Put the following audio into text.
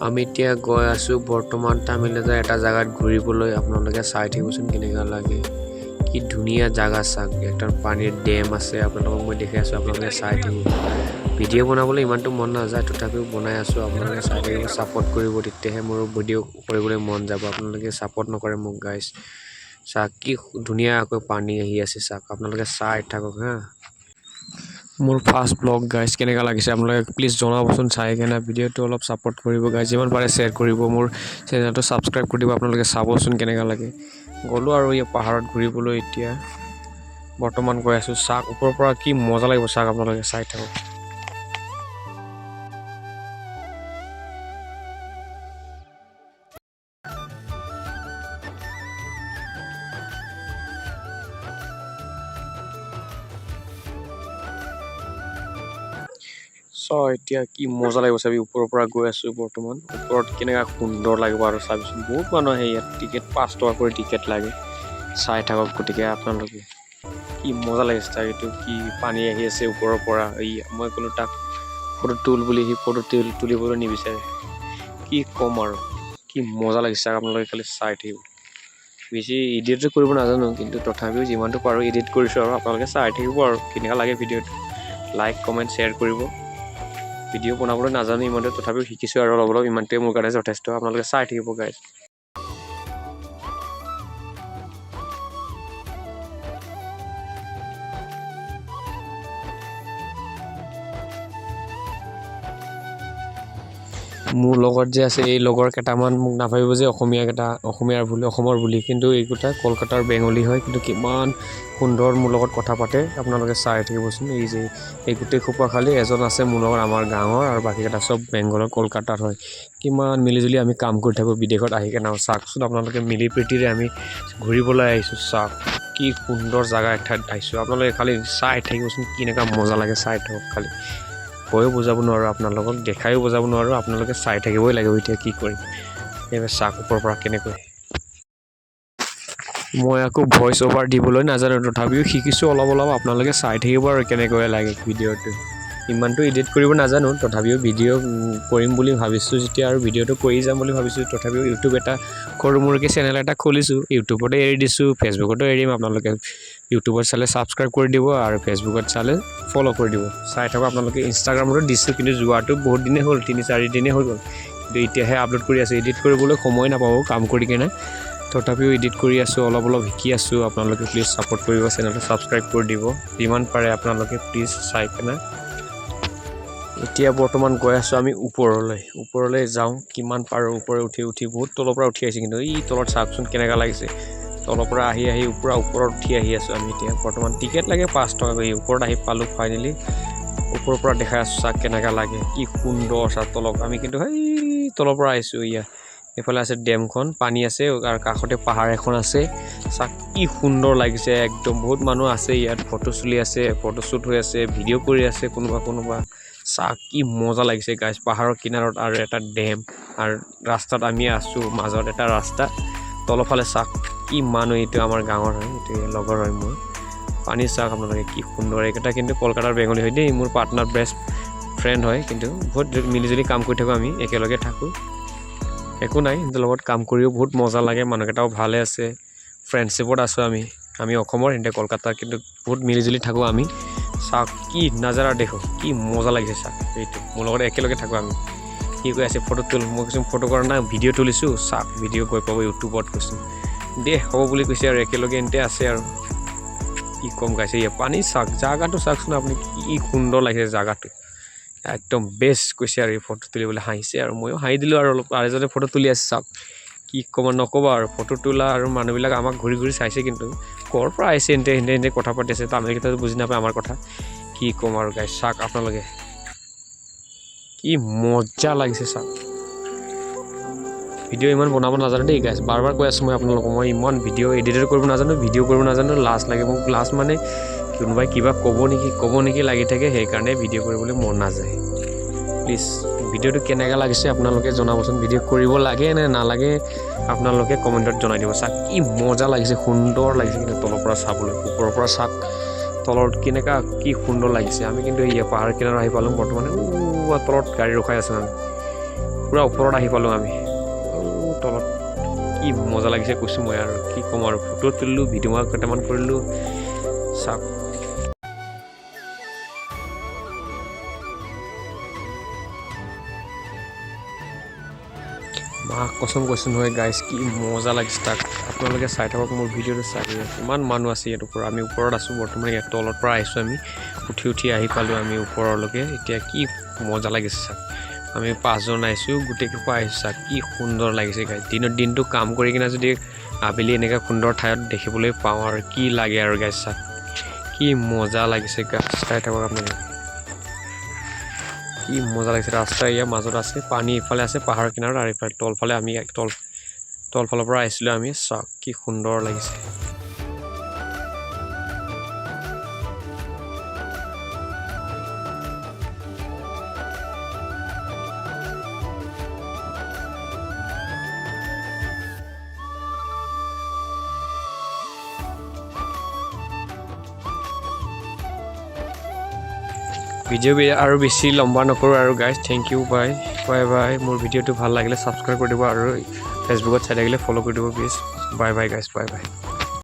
আমি এতিয়া গৈ আছোঁ বৰ্তমান তামিলনাডুৰ এটা জেগাত ঘূৰিবলৈ। আপোনালোকে চাই থাকিবচোন কেনেকুৱা লাগে। কি ধুনীয়া জাগা চাওক, এটা পানীৰ ডেম আছে। আপোনালোকক মই দেখাই আছোঁ, আপোনালোকে চাই থাকিব। ভিডিঅ' বনাবলৈ ইমানটো মন নাযায়, তথাপিও বনাই আছোঁ। আপোনালোকে চাই থাকিব, ছাপোৰ্ট কৰিব, তেতিয়াহে মোৰো ভিডিঅ' কৰিবলৈ মন যাব। আপোনালোকে ছাপোৰ্ট নকৰে মোক গাইজ। চাওক, কি ধুনীয়াকৈ পানী আহি আছে, চাওক। আপোনালোকে চাই থাকক। হা, মোৰ ফাৰ্ষ্ট ব্লগ গাইজ, কেনেকুৱা লাগিছে আপোনালোকে প্লিজ জনাবচোন। চাই কেনে ভিডিঅ'টো অলপ ছাপোৰ্ট কৰিব গাইজ, যিমান পাৰে শ্বেয়াৰ কৰিব, মোৰ চেনেলটো ছাবস্ক্ৰাইব কৰি দিব। আপোনালোকে চাবচোন কেনেকুৱা লাগে। গ'লোঁ আৰু এই পাহাৰত ঘূৰিবলৈ, এতিয়া বৰ্তমান গৈ আছোঁ। চাওক, ওপৰৰ পৰা কি মজা লাগিব, চাওক, আপোনালোকে চাই থাকক। চ, এতিয়া কি মজা লাগিব চাবি। ওপৰৰ পৰা গৈ আছোঁ বৰ্তমান। ওপৰত কেনেকুৱা সুন্দৰ লাগিব আৰু চাবিচোন। বহুত মানুহ আহে ইয়াত। টিকেট 5 টকা কৰি টিকেট লাগে। চাই থাকক গতিকে আপোনালোকে, কি মজা লাগিছে চাওক। এইটো কি পানী আহি আছে ওপৰৰ পৰা। এই মই ক'লোঁ তাক ফটো তোল বুলি, সি ফটো তুলিবলৈ নিবিচাৰে। কি ক'ম আৰু, কি মজা লাগিছে চাওক। আপোনালোকে খালি চাই থাকিব। বেছি এডিটো কৰিব নাজানো, কিন্তু তথাপিও যিমানটো পাৰোঁ এডিট কৰিছোঁ আৰু আপোনালোকে চাই থাকিব আৰু কেনেকুৱা লাগে ভিডিঅ'টো। লাইক, কমেণ্ট, শ্বেয়াৰ কৰিব। ভিডিঅ' বনাবলৈ নাজানো ইমানটো, তথাপিও শিকিছোঁ আৰু অলপ অলপ। ইমানটোৱে মোৰ কাৰণে যথেষ্ট। আপোনালোকে চাই থাকিব গাইজ। মোৰ লগত যে আছে এই লগৰ কেইটামান, মোক নাভাবিব যে অসমীয়া কেইটা অসমীয়াৰ বুলি, অসমৰ বুলি, কিন্তু এইকেইটা কলকাতাৰ বেংগলী হয়। কিন্তু কিমান সুন্দৰ মোৰ লগত কথা পাতে, আপোনালোকে চাই থাকিবচোন। এই যে এই গোটেই সোপা, খালি এজন আছে মোৰ লগত আমাৰ গাঁৱৰ আৰু বাকীকেইটা চব বেংগলৰ, কলকাতাৰ হয়। কিমান মিলিজুলি আমি কাম কৰি থাকোঁ বিদেশত আহি কেনে, চাওকচোন আপোনালোকে। মিলি প্ৰীতিৰে আমি ঘূৰিবলৈ আহিছোঁ। চাওক, কি সুন্দৰ জেগা এঠাইত আহিছোঁ। আপোনালোকে খালি চাই থাকিবচোন, কেনেকুৱা মজা লাগে, চাই থাকক খালি। কৈও বুজাব নোৱাৰোঁ আপোনালোকক, দেখায়ো বুজাব নোৱাৰোঁ, আপোনালোকে চাই থাকিবই লাগিব। এতিয়া কি কৰিম? এইবাৰ চাওক ওপৰৰ পৰা কেনেকৈ। মই আকৌ ভইচ অভাৰ দিবলৈ নাজানো, তথাপিও শিকিছোঁ অলপ অলপ। আপোনালোকে চাই থাকিব আৰু কেনেকৈ লাগে ভিডিঅ'টো। ইমানটো এডিট কৰিব নাজানো, তথাপিও ভিডিঅ' কৰিম বুলি ভাবিছোঁ যেতিয়া আৰু ভিডিঅ'টো কৰি যাম বুলি ভাবিছোঁ। তথাপিও ইউটিউব এটা সৰু মৰুকৈ চেনেল এটা খুলিছোঁ, ইউটিউবতে এৰি দিছোঁ, ফেচবুকতো এৰিম। আপোনালোকে ইউটিউবত চালে ছাবস্ক্ৰাইব কৰি দিব আৰু ফেচবুকত চালে ফ'ল' কৰি দিব। চাই থাকক আপোনালোকে। ইনষ্টাগ্ৰামতো দিছোঁ, কিন্তু যোৱাটো বহুত দিনেই হ'ল, 3-4 দিনেই হৈ গ'ল, কিন্তু এতিয়াহে আপলোড কৰি আছোঁ। এডিট কৰিবলৈ সময় নাপাওঁ কাম কৰি কেনে, তথাপিও এডিট কৰি আছোঁ, অলপ অলপ শিকি আছোঁ। আপোনালোকে প্লিজ ছাপোৰ্ট কৰিব, চেনেলটো ছাবস্ক্ৰাইব কৰি দিব যিমান পাৰে আপোনালোকে প্লিজ চাই কেনে। এতিয়া বৰ্তমান গৈ আছোঁ আমি ওপৰলৈ। ওপৰলৈ যাওঁ কিমান পাৰোঁ ওপৰে উঠি উঠি। বহুত তলৰ পৰা উঠি আহিছে, কিন্তু এই তলত চাওকচোন কেনেকুৱা লাগিছে। তলৰ পৰা আহি আহি পূৰা ওপৰত উঠি আহি আছোঁ আমি এতিয়া বৰ্তমান। টিকেট লাগে 5 টকা কৰি। ওপৰত আহি পালোঁ ফাইনেলি। ওপৰৰ পৰা দেখাই আছোঁ, চাওক কেনেকুৱা লাগে, কি সুন্দৰ। চাওক তলক, আমি কিন্তু সেই তলৰ পৰা আহিছোঁ। ইয়া এইফালে আছে ডেমখন, পানী আছে আৰু কাষতে পাহাৰ এখন আছে। চাওক, কি সুন্দৰ লাগিছে একদম। বহুত মানুহ আছে ইয়াত, ফটো চলি আছে, ফটো শ্বুট হৈ আছে, ভিডিঅ' কৰি আছে কোনোবা কোনোবা। চাওক, কি মজা লাগিছে গাইজ। পাহাৰৰ কিনাৰত আৰু এটা ডেম আৰু ৰাস্তাত আমি আছোঁ, মাজত এটা ৰাস্তা। তলফালে চাওক কি মানুহ। এইটো আমাৰ গাঁৱৰ হয়, এইটো লগৰ হয় মোৰ। পানী চাওক আপোনালোকে, কি সুন্দৰ। এইকেইটা কিন্তু কলকাতাৰ বেংগলী হয় দেই, মোৰ পাৰ্টনাৰ, বেষ্ট ফ্ৰেণ্ড হয়। কিন্তু বহুত মিলিজুলি কাম কৰি থাকোঁ আমি, একেলগে থাকোঁ, একো নাই। সিহঁতৰ লগত কাম কৰিও বহুত মজা লাগে। মানুহকেইটাও ভালে আছে, ফ্ৰেণ্ডশ্বিপত আছোঁ আমি। আমি অসমৰ, সিহঁতে কলকাতাৰ, কিন্তু বহুত মিলিজুলি থাকোঁ আমি। চাওক, কি নাজাৰা দেখো, কি মজা লাগিছে চাওক। এইটো মোৰ লগত একেলগে থাকোঁ আমি। সি কৈ আছে ফটো তোল, মই কৈছোঁ ফটো কৰা নাই, ভিডিঅ' তুলিছোঁ, চাওক, ভিডিঅ' গৈ পাব ইউটিউবত। কৈছোঁ দে হ'ব বুলি কৈছে আৰু একেলগে এনতে আছে আৰু কি ক'ম গাইজ। ইয়াৰ পানী চাওক, জাগাটো চাওকচোন আপুনি, কি সুন্দৰ লাগিছে জাগাটো, একদম বেষ্ট কৈছে আৰু। এই ফটো তুলিবলৈ হাঁহিছে আৰু ময়ো হাঁহি দিলোঁ আৰু অলপ। আৰু এজনে ফটো তুলি আছে, চাওক। কি ক'ম নক'ব আৰু, ফটো তোলা আৰু মানুহবিলাক আমাক ঘূৰি ঘূৰি চাইছে, কিন্তু ক'ৰ পৰা আহিছে এন্তে এন্তে এন্তে কথা পাতি আছে। তামিলকেইটাতো বুজি নাপায় আমাৰ কথা। কি ক'ম আৰু গাইজ, চাওক আপোনালোকে, কি মজা লাগিছে চাওক। ভিডিঅ' ইমান বনাব নাজানো দেই গাইজ, বাৰ বাৰ কৈ আছোঁ মই আপোনালোকক। মই ইমান ভিডিঅ' এডিট কৰিব নাজানো, ভিডিঅ' কৰিব নাজানো। লাজ লাগে মোক, লাজ মানে কোনোবাই কিবা ক'ব নেকি, ক'ব নেকি লাগি থাকে, সেইকাৰণে ভিডিঅ' কৰিবলৈ মন নাযায়। প্লিজ ভিডিঅ'টো কেনেকুৱা লাগিছে আপোনালোকে জনাবচোন। ভিডিঅ' কৰিব লাগে নে নালাগে আপোনালোকে কমেণ্টত জনাই দিব। চাওক, কি মজা লাগিছে, সুন্দৰ লাগিছে কিন্তু তলৰ পৰা চাবলৈ। ওপৰৰ পৰা চাওক, তলত কেনেকুৱা কি সুন্দৰ লাগিছে। আমি কিন্তু এই পাহাৰ কিনাৰত আহি পালোঁ বৰ্তমানে। তলত গাড়ী ৰখাই আছে মানে। পূৰা ওপৰত আহি পালোঁ আমি। আৰু তলত কি মজা লাগিছে কৈছোঁ মই, আৰু কি ক'ম আৰু। ফটো তুলিলোঁ, ভিডিঅ' কেইটামান কৰিলোঁ, চাওক। মা কচম কৈছোঁ নহয় গাইজ, কি মজা লাগিছে তাক। আপোনালোকে চাই থাকক মোৰ ভিডিঅ'টো চাই। ইমান মানুহ আছে ইয়াত ওপৰত। আমি ওপৰত আছোঁ বৰ্তমান, ইয়াত তলৰ পৰা আহিছোঁ আমি, উঠি উঠি আহি পালোঁ আমি ওপৰলৈকে। এতিয়া কি মজা লাগিছে চাওক। আমি পাঁচজন আহিছোঁ, গোটেইকেইটা আহিছোঁ। চাওক কি সুন্দৰ লাগিছে গাইজ। দিনত দিনটো কাম কৰি কিনে যদি আবেলি এনেকৈ সুন্দৰ ঠাইত দেখিবলৈ পাওঁ, আৰু কি লাগে আৰু গাইজ। চাওক কি মজা লাগিছে গাইজ, চাই থাকক আপোনালোকে কি মজা লাগিছে। ৰাস্তা ইয়াৰ মাজত আছে, পানী ইফালে আছে পাহাৰৰ কিনাৰত, আৰু ইফালে তলফালে আমি তলফালৰ পৰা আহিছিলোঁ আমি। চাওক কি সুন্দৰ লাগিছে। ভিডিঅ' আৰু বেছি লম্বা নকৰোঁ আৰু guys. Thank you, bye bye bye. মোৰ ভিডিঅ'টো ভাল লাগিলে ছাবস্ক্ৰাইব কৰি দিব আৰু ফেচবুকত চাই থাকিলে ফ'ল' কৰি দিব please. Bye bye guys, bye bye.